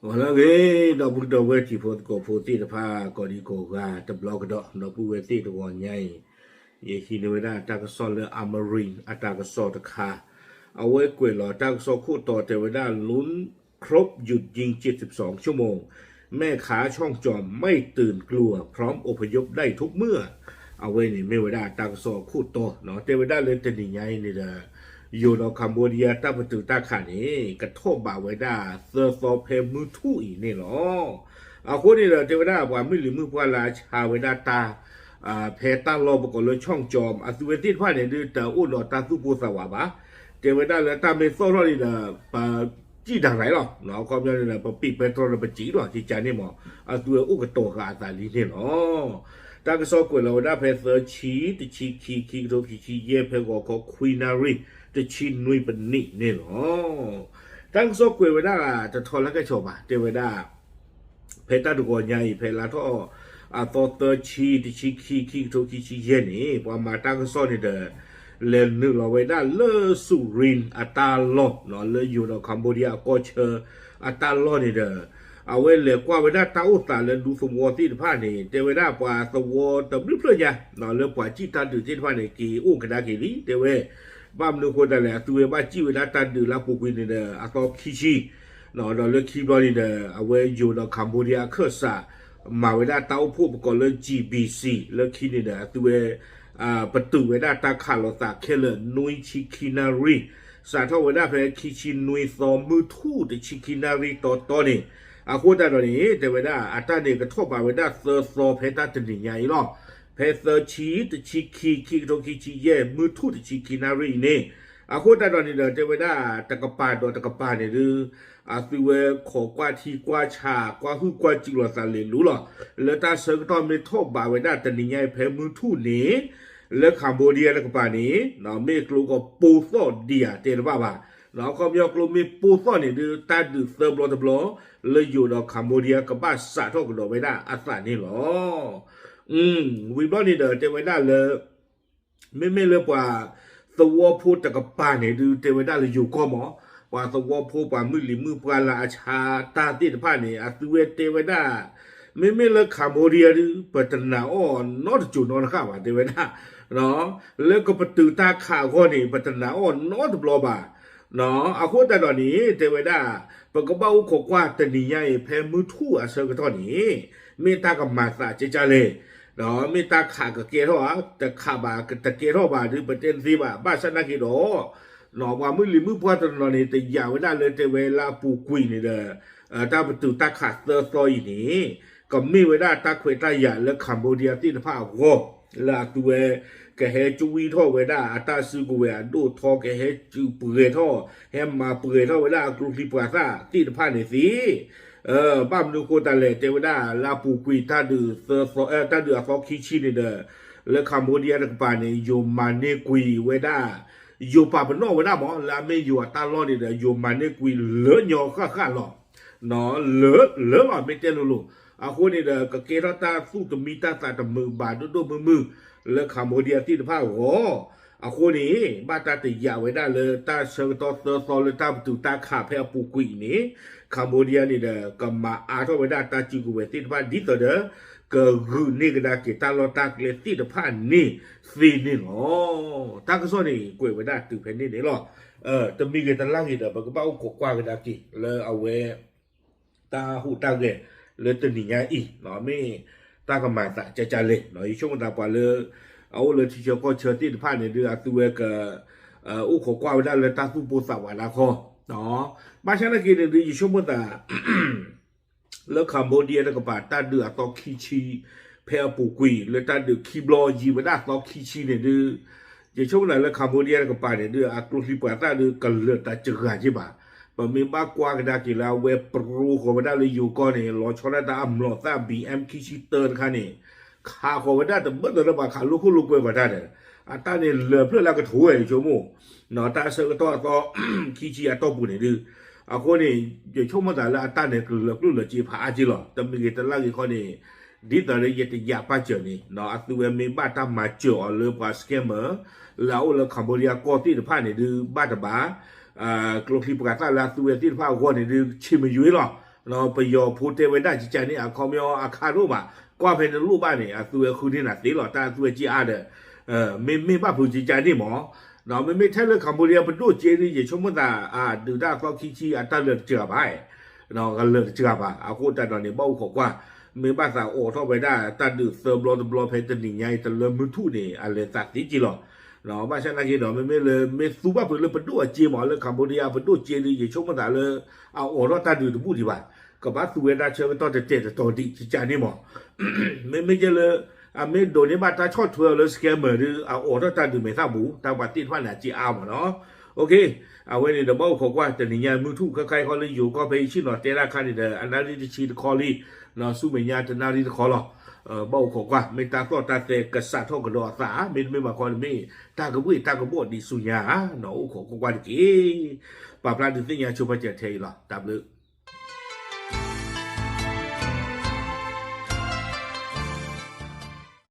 ဂီၤလၢအဂ့ၤ ဒီပုၢ်ဝဲၢ်တံၤဖိသကိးဖိသ့ၣ်တဖၣ် ကိးဒံကိးဂၤတဘျီကဒီး ဒီပုၢ်ဝဲၢ်သ့ၣ်တဂီၤညါအံၤ ယဟံးန့ၢ်ဝဲဒၣ်တၢ်ကစီၣ်လၢ Amarin အတၢ်ကစီၣ်တခါ အဝဲကွဲးလီၤတၢ်ကစီၣ်ခိၣ်တီတဲဝဲဒၣ် လူ ครบหยุดยิงเจ็ดสิบสองชั่วโมง แม่ค้าช่องจอมไม่ตื่นกลัว พร้อมอพยพได้ทุกเมื่อ အဝဲန့ၣ်မ့ၢ်ဝဲဒၣ်တၢ်ကစီၣ်အခိၣ်တီ တဲဝဲဒၣ်လၢတနံၤညါအံၤန့ၣ်ဒီး ယိၤဒီး Cambodia တၢ်ပတုာ်တၢ်ခးန့ၣ် ကထီၣ်ဘးဝဲဒၣ်သၢသီဖဲမုၢ်ထူၣ်အံၤန့ၣ်လီၤ. အဃိန့ၣ်ဒီး တဲဝဲဒၣ်ပှၤမုၢ်လံၤမုၢ်ပှၢ်လၢအဆါဝဲဒၣ်တၢ် ဖဲတၢ်လီၢ်ပကိးလၢ ช่องจอม အသုဝဲသ့ၣ်တဖၣ်န့ၣ် ဒုးတအိၣ်ဒီးတၢ်သူၣ်ပိၢ်သးဝးဘၣ်. တဲဝဲဒၣ်လၢတၢ်မ့ၢ်သီၣ်ထီၣ်န့ၣ်ဒီး ပစံၣ်တၢ်ရၤလီၤ. အခီပညီန့ၣ်ဒီး ပပံာ်ပဲတြီဒီးပစံၣ်လီၤ ကကန့ၣ်မး အသုဝဲအိၣ်ကတီၤဃာ်အသးလံန့ၣ်လီၤ. တၢ်ကစီၣ်ကွဲးလီၤဝဲဒၣ်ဖဲသၢဆံ တဆံခံ ခံကထိခံဆံယဲၢ် ဖဲဂီၤခီခွံနၣ်ရံၣ် တဆံနွံပနံးန့ၣ်လီၤ. တၢ်ကစီၣ်ကွဲးဝဲဒၣ်တထီလၢကဆီဘၣ် တဲဝဲဒၣ် ဖဲတၢ်တဂီၤညါအံၤ ဖဲလါထီၣ်အသီသၢဆံ တဆံခံ ခံကထိခံဆံယဲၢ်န့ၣ် ပှၤမၤတၢ်ကစီၣ်န့ၣ်ဒီး လဲၤနုာ်လီၤဝဲဒၣ်လၢ Surin အတၢ်လီၢ် လၢယိၤဒီး Cambodia အကီၢ်ဆၢအတၢ်လီၢ်န့ၣ်ဒီး အဝဲလဲၤကွၢ်ဝဲဒၣ်တၢ်အိၣ်သးလၢဒူသဝီသ့ၣ်တဖၣ်န့ၣ် တဲဝဲဒၣ်ပှၤသဝီတဘျုးဖျၢၣ်ညါ လၢပှၤစံၣ်တၢ်ဒုးသ့ၣ်တဖၣ်န့ၣ် က့ၤအိၣ်ကဒါက့ၤလံ တဲဝဲ ဘၣ်မနုၤအဃိသတးလဲၣ် အသုဝဲဘၣ်စံၣ်ဝဲဒၣ်တၢ်ဒုးလၢအပူၤကွံာ်န့ၣ်ဒီး အသီခံဆံ ဒီးလၢခံဘျီန့ၣ်ဒီး အဝဲယိၤဒီး Cambodia အခၢၣ်စး မၤဝဲဒၣ်တၢ်အိၣ်ဖှိၣ်ပကိးလၢ GBC လၢခံန့ၣ်ဒီး အသုဝဲ ပတုာ်ဝဲဒၣ်တၢ်ခးလိာ်သးခဲလၢာ်နွံဆံခံနၣ်ရံၣ် စးထီၣ်ဝဲဒၣ်ဖဲခံဆံနွံသီမုၢ်ထူၣ်တဆံခံနၣ်ရံၣ်တီတီန့ၣ် အဃိသတးဒီးန့ၣ် တဲဝဲဒၣ် အတၢ်န့ၣ်ကထီၣ်ဘးဝဲဒၣ်သၢသီဖဲတၢ်တနံၤညါအံၤလီၤ. ဖဲသၢဆံ တဆံခံ ခံကထိခံဆံယဲၢ် မုၢ်ထူၣ်တဆံခံနၣ်ရံၣ်အံၤန့ၣ် အဃိသတးဒီးန့ၣ်ဒီး တဲဝဲဒၣ်တကပၤဒီးတကပၤန့ၣ်ဒုး အသုဝဲခိးကွၢ်ထံကွၢ်ဆး ကွၢ်ဟုၣ်ကွၢ်စူၣ်လိာ်သးလဲၤလူၤလီၤ. လၢတၢ်ဆၢကတီၢ်မ့ၢ်ထီၣ်ဘးဝဲဒၣ်တနံၤညါအံၤဖဲမုၢ်ထူၣ်န့ၣ် လၢ Cambodia တကပၤန့ၣ် မ့ၢ်ကျိကီၢ်ပိၢ်သီၣ်ဒံးဧါတဲတဘၣ်ဘၣ်. အခီပညီကျိမ့ၢ်ပိၢ်သီၣ်န့ၣ်ဒုး တၢ်ဒုးသၢဘျီတဘျီ လၢယိၤဒီး Cambodia ကဘၣ်စးထီၣ်ကဒီးဝဲဒၣ်အသးန့ၣ်လီၤ. ဝံၤဘျီန့ၣ်ဒီး တဲဝဲဒၣ်လၢ မ့မ့ၢ်လၢပှၤသဝီဖိတကပၤန့ၣ်ဒုး တဲဝဲဒၣ်လၢယိၤကီၢ်မး ပှၤသဝီဖိ ပှၤမုၢ်လံၤမုၢ်ပှၢ်လၢအဆါတၢ်သ့ၣ်တဖၣ်န့ၣ် အသုဝဲတဲဝဲဒၣ် မ့မ့ၢ်လၢ Cambodia ဒုး ပတနာ်အီၤနီတစိၤနီတဃၣ်ဘၣ် တဲဝဲဒၣ် လၢကပတုာ်တၢ်ခးအဂီၢ်န့ၣ် ပတနာ်အီၤနီတဘျီဘၣ်. အဃိသတးဒီးန့ၣ် တဲဝဲဒၣ် ပကဘၣ်အိၣ်ခိးကွၢ်တနံၤညါအံၤ ဖဲမုၢ်ထူၣ်အဆၢကတီၢ်န့ၣ် မ့ၢ်တၢ်ကမၤသးကဲကၢ်လဲၣ် ဒီးမ့ၢ်တၢ်ခးကကဲထီၣ်ဧါ တခးဘၣ်တကဲထီၣ်ဘၣ်ဒုး ပတဲတသ့ဘၣ် ဘၣ်ဆၣ်နာ်က့ဒီး ပှၤမုၢ်လံၤမုၢ်ပှၢ်တနီၤနီၤန့ၣ် တယာ်ဝဲဒၣ်လၢတဲဝဲလၢအပူၤကွံာ်န့ၣ်ဒီး တၢ်ပတုာ်တၢ်ခးသၢသီအံၤန့ၣ် ကမ့ၢ်ဝဲဒၣ်တၢ်ခွဲးတၢ်ယာ်လၢ Cambodia သ့ၣ်တဖၣ်အဂီၢ် လၢအသုဝဲ ကဟဲကွံထီၣ်ဝဲဒၣ်အတၢ်စုကဝဲၤအဒိၣ်အထီ ကဟဲစုပှဲၤထီၣ် ဟဲမၤပှဲၤထီၣ်ဝဲဒၣ်အကျိချံပှၤသၣ်သ့ၣ်တဖၣ်န့ၣ်သ့ ဘၣ်မနုၤအဃိသတးလဲၣ် တဲဝဲဒၣ်လၢအပူၤကွံာ်တၢ်ဒုးသၢသီ တၢ်ဒုးအသီခံဆံန့ၣ်ဒီး လၢ Cambodia တကပၤန့ၣ် ယိၤမၤန့ၢ်ကွံာ်ဝဲဒၣ် ယိၤပာ်ပနီၣ်ဝဲဒၣ်မး လၢအမ့ၢ်ယိၤအတၢ်လီၢ်န့ၣ်ဒီး ယိၤမၤန့ၢ်ကွံာ်လၢညီဃၣ်ဃၣ်လီၤ. လၢ လၢလီၤမ့ၢ်တဲလိၤလိၤ အဃိန့ၣ်ဒီး ကကဲထီၣ်တၢ်သူၣ်တမံတၢ်သးတမုာ်ဘၣ်ဒိၣ်ဒိၣ်မုၢ်မုၢ် လၢ Cambodia သ့ၣ်တဖၣ်အဂီၢ် အဃိန့ၣ် ဘၣ်တၢ်တယာ်ဝဲဒၣ်လၢတၢ်ဆၢကတီၢ်သၢသီလၢတၢ်ပတုာ်တၢ်ခးဖဲအပူၤကွံာ်အံၤန့ၣ် Cambodia န့ၣ်ဒီး ကမၤအါထီၣ်ဝဲဒၣ်တၢ်စုကဝဲၤသ့ၣ်တဖၣ်ဒ်သိးဒီး ကဂုာ်န့ၢ်ကဒါက့ၤတၢ်လီၢ်တၢ်ကျဲသ့ၣ်တဖၣ်န့ၣ်သ့န့ၣ်လီၤ. တၢ်ကစီၣ်န့ၣ် ကွဲးဝဲဒၣ်တုၤဖဲန့ၣ်န့ၣ်လီၤ. တမံၤဂ့ၤတလါဂ့ၤဒီး ပကဘၣ်အိၣ်ခိးကွၢ်ကဒါက့ၤလၢအဝဲ တၢ်ဟူးတၢ်ဂဲၤလၢတနံၤညါအံၤ မ့ၢ်တၢ်ကမၤသးကဲကၢ်လဲၣ်. ယဆိကမိၣ်သးပှၤလၢ အအိၣ်လၢထံဆၢကီၢ်ဆၢသ့ၣ်တဖၣ်န့ၣ်ဒုး အသုဝဲက အိၣ်ခိးကွၢ်ဝဲဒၣ်လၢတၢ်သူၣ်ပိၢ်သးဝးတၢ်ခီ ဘၣ်ဆၣ်နာ်က့န့ၣ်ဒုး ယဆိကမိၣ်သး လၢ Cambodia တကပၤ တၢ်ဒုးအသီခံဆံ ဖဲအပူၤကွံာ် လၢတၢ်ဒုးခံဘျီယံၤဝဲဒၣ်အသီခံဆံန့ၣ်ဒုး ယဆိကမိၣ်သးလၢ Cambodia တကပၤန့ၣ်ဒုး အကျိချံပှၤသၣ်ဒုး ကလၢာ်တၢ်စှၤက့ဘၣ်. ပမ့ၢ်ဘၣ်ကွၢ်ကဒါက့ၤလၢအဝဲပြိဃီၤဝဲဒၣ်လၢယိၤကီၢ်န့ၣ် လီၤဆီဒၣ်တၢ်အမျိာ်သၣ် ဘီအမ် ခံဆံတၢတခါန့ၣ် ခးဃီၤဝဲဒၣ်တဘၢၣ်သရၢၣ်ဘၣ် ခးလိာ်ခိၣ်လိာ်ကွဲပှၤတၢ်ဒီး အတၢ်န့ၣ်လၢာ်ဖျၢၣ်လၢကထိဝဲ ယဆိကမိၣ် တၢ်ဆၢကတီၢ်အသီ ခံဆံအတီၢ်ပူၤန့ၣ်ဒုး အဃိန့ၣ် ယဆိကမိၣ်သးလၢအတၢ်န့ၣ်ကလၢာ်ကျိၣ်လၢာ်စ့ဖးအါက့လီၤ. တမံၤဂ့ၤတလါဂ့ၤခီန့ၣ် ဒ်သိးလၢယတယာ်ပာ်စၢၤန့ၣ် အသုဝဲမ့ၢ်ဘၣ်တၢ်မၤစၢၤအီၤလၢပှၤ scammer လၢအအိၣ်လၢ Cambodia ကီၢ်သ့ၣ်တဖၣ်န့ၣ်ဒုး ဘၣ်တဘၣ် ကျိချံပှၤသၣ်လၢအသုဝဲသ့ၣ်တဖၣ်အဂီၢ်န့ၣ်ဒုး ဆံးမယွ့လီၤ. ပယီၤဖိတဲဝဲဒၣ်ကကန့ၣ် အခီပညီအခါဒိၣ်ဘၣ်, ကွၢ်ဖဲနလိၣ်ဘၣ်န့ၣ် အသုဝဲဃုန့ၢ်နၤသ့လီၤ, တၢ်အသုဝဲက့အါဒီး မ့မ့ၢ်ဘၣ်ဖုးကကန့ၣ်မး, မ့မ့ၢ်ထဲလၢ Cambodia ပဒိၣ်စ့ဒီး ယဆိကမိၣ်သး ဒုးတၢ်အသီခံဆံ အတၢ်လၢာ်တစှၤဘၣ်, ကလၢာ်တစှၤဘၣ်, အဃိတၢ်ဒီးန့ၣ် ဘၣ်အိၣ်ခိးကွၢ်, မ့ၢ်ဘၣ်သးအိးထီၣ်ဝဲဒၣ်တၢ်ဒုးသၢဘျီတဘျီဖဲတနံၤညါအံၤ တလၢမုၢ်ထူၣ်န့ၣ် အလဲၤသးသ့က့လီၤ. ဘၣ်ဆၣ်နာ်က့ဒီး မ့မ့ၢ်လၢမ့ၢ်သူဘၣ်ဖုးလၢပဒိၣ်အစ့မး လၢ Cambodia ပဒိၣ်စ့ဒီး ယဆိကမိၣ်သးလၢ အအိးထီၣ်တၢ်ဒုးတဘူၣ်ဒံးဘၣ်, ကဘၣ်သူဝဲဒၣ်ဆၢကတီၢ်တတဲာ်တတီၤဒံး ကကန့ၣ်မး မ့မ့ၢ်ကဲလၢ အမ့ၢ်ဒိးန့ၢ်ဘၣ်တၢ်ဆီၣ်ထွဲအီၤလၢ scammer ဒီး အအိးထီၣ်တၢ်ဒုးမဲာ်သၣ်ပူၤ တၢ်ပှၤသ့ၣ်တဖၣ်န့ၣ် အစ့အါမးနီၤ. အဝဲန့ၣ်ဒီး ဘၣ်အိၣ်ခိးကွၢ် တနံၤညါမုၢ်ထူၣ်ခဲခါအံၤဃီလၢယိၤကီၢ်ဖဲယဆ့ၣ်နီၤတဲဒၣ်ခါန့ၣ်ဒီး အနၣ်ရံၣ်တဆံတခီလံ, ဆူမဲာ်ညါတနၣ်ရံၣ်တခီလီၤ. ဘၣ်အိၣ်ခိးကွၢ် မ့ၢ်တၢ်သီၣ်တၢ်သဲကစးထီၣ်ကဒီးအသးဧါ, မ့တမ့ၢ်ဘၣ်ခီန့ၣ်မ့ၢ် တၢ်ကဘှ့ၣ်တၢ်ကဘှီၣ်ဒံးဆူညါဧါ, အိၣ်ခိးကွၢ်ကွၢ်တက့ၢ်. ပာ်ဖျါဒုးသ့ၣ်ညါဆိပာ်စၢၤထဲအံၤလီၤ. တၢ်ဘျုး